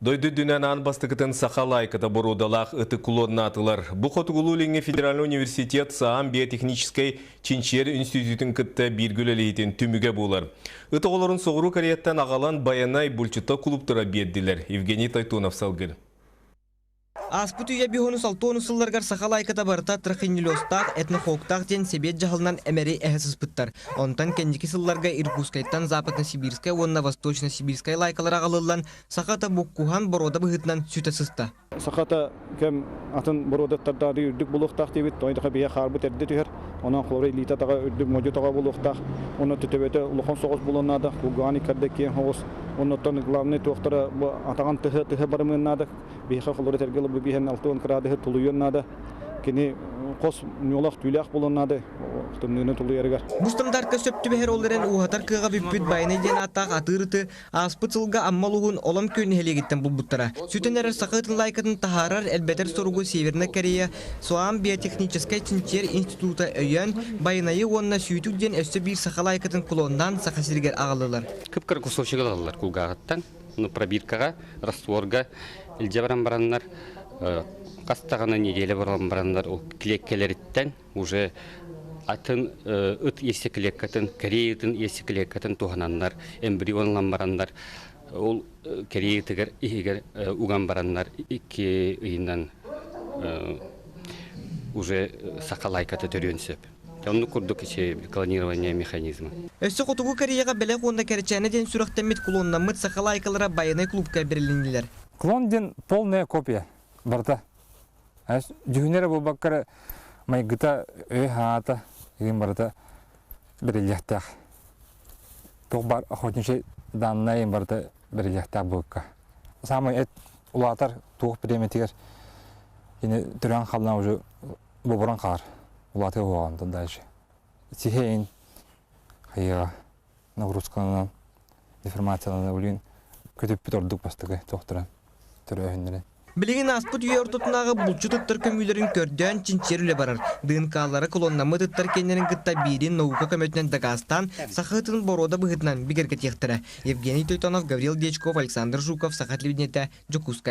Дойду үрдүнэн аан бастакытын саха лайката боруодалаах ыты клоннаатылар. Бу Хотугулуу-Илиҥҥи федеральнай университет СААМ биотехническэй чинчийэр институтун кытта бииргэ үлэлэһиитин түмүгэ буолар. Ыт оҕолорун Соҕуруу Кореяттан аҕалан Байанай булчуттар кулууптара биэрдилэр. Евгений Тойтонов салгыр. Ааспыт үйэ биһону салтуону сылларыгар саха лайката барыта трахинеллезтаах, этнохоктаах диэн сэбиэт дьаһалынан эмэри эһэ сыспыттар. Онтон кэнники сылларга Иркутскайтан Западно-Сибирскай уонна Восточно-Сибирскай лайкалар аҕалыллан, саха ата буккуһан боруода быһыытынан сүтэ сыста. Саха ата кэм атын боруодаттардаары үрдүк буолуохтаах диэбит, тоҕо биһи хаарбыт эрдэ түһэр, онон холобура илиитэ атаҕа үрдүк модьу таҕа буолуохтаах, уонна төтөбөтө улахан соҕус буолуон наада, кулгааҕын иккарда киэҥ соҕус, оннуттан главный туохтара бу атаҕын тыһы тыһы барымыан наада, Биһиэхэ холоро этэргэ дылы биһэн 60 кыраадыһы тулуйуон наада. Кини хос ньуолах түүлээх буолуон наада тымныыны тулуйарыгар. Бу стандартка сөп түбэһэр ол эрэн ууһатар кыаҕа бүппүт Байанай диэн ааттаах атыыр ыты ааспыт сылга Амма улууһун Олом күөл нэһилиэгиттэн булбуттара. Сүтэн эрэр саха ытын лайкатын таһаарар, элбэтэр соругу Северная Корея СОАМ биотехническэй чинчийэр института өйөөн, Байанайы уонна Сүүтүк диэн өссө биир саха лайкатын клоннаан Саха сиригэр аҕаллылар. Кып-кыра кусочек ылаллар кулгааҕыттан. Ну, пробиркаҕа, растворга илдьэ баран бараннар, хас даҕаны неделя баран бараннар, ол клеткэлэриттэн уже атын ыт яйцеклеткатын, корея ытын яйцеклеткатын туһананнар, эмбрион ылан бараннар, ол корея ытыгар иһигэр уган бараннар икки ыйынан уже саха лайката төрүөн сөп. Оннук курдук ичи клонирование механизма. Өссө Хотугу Кореяҕа бэлэх уонна Кэрэчээнэ диэн сүрэхтэммит клоннаммыт саха лайкалара байанай клубка бэрилиннилэр. Клон диэн полная копия барыта. Дьүһүнэ эрэ буолбакка эрэ майгыта, өйө-санаата игин барыта бэриллиэхтээх. Туох баар охотничий данные барыта бэриллиэхтээх буолка. Самый эт улаатар туох бириэмэтигэр кини төрөөн халлаан уже бобуран хаалар улаатыы уһуоҕа дальше сиһэйин хайыаҕа нагрузкаланан деформациялана блин көтүппүт ордук бастакы туохтаран төрөөһүннэрин. Билигин ааспыт үйэ ортотунааҕы булчут ыттар көмүүлэрин көрдөөн чинчийэр үлэ барар. ДНК-лара клоннаммыт ыттар киэннэрин кытта биирин наука көмөтүнэн дакаастаан, саха ытын боруода быһыытынан бигэргэтиэхтэрэ. Евгений Тойтонов, Гаврил Дьячков, Александр Жуков, Саха телевидениетэ, Дьокуускай.